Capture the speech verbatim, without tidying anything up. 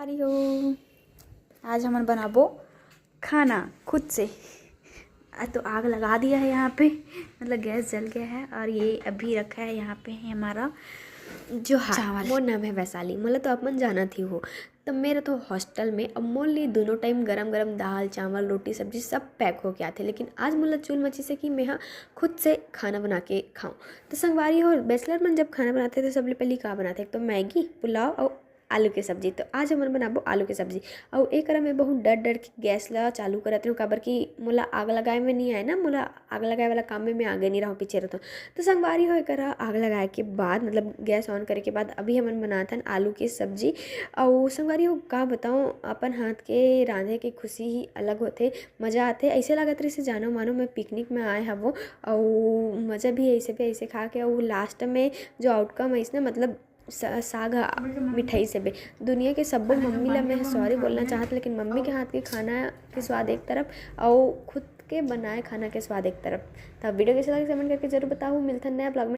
अरे हो, आज हमन बनाबो खाना खुद से। आ, तो आग लगा दिया है यहाँ पे, मतलब गैस जल गया है और ये अभी रखा है यहाँ पे है हमारा जो है चावल। मोर नाम है वैशाली, मोला तो आप मन जानत ही हो। तो मेरा तो हॉस्टल में अब मोर लिए दोनों टाइम गरम गरम दाल, चावल, रोटी, सब्जी सब पैक होके आथे, लेकिन आज मोला चूल मची से कि मैं हा खुद से खाना बना के खाऊं। तो संगवारी हो, बैचलर मन जब खाना बनाथे तो सबले पहली का बनाथे? एक तो मैगी, पुलाव और आलू के सब्जी। तो आज हमन बनाबो आलू के सब्जी। अउ एकरा में बहुत डर डर के गैस ला चालू करत रहूं, काबर कि मोला आग लगाए में नहीं आए ना, मोला आग लगाए वाला काम में मैं आगे नहीं रहूं, पीछे रहूं। तो संगवारी हो, एकरा आग लगाए के बाद, मतलब गैस ऑन करे के बाद अभी हमन बनाथन आलू के सब्जी। अउ संगवारी हो, का बताऊं, अपन हाथ के रांधे के खुशी ही अलग होथे, मजा आथे। ऐसे लागत रहिस जानो मानो मैं पिकनिक में आए हवो, अउ मजा भी ऐसे भी ऐसे खा के, अउ लास्ट में जो आउटकम आइस ना, मतलब सा-, साग ह मिठाई से बे। दुनिया के सब्बो मम्मी ला मैं सॉरी बोलना चाहत, लेकिन मम्मी के हाथ के खाना के स्वाद एक तरफ, अउ खुद के बनाए खाना के स्वाद एक तरफ। तो वीडियो कैसे लगे, कमेंट करके जरूर बताओ। मिलथन नया ब्लॉग में।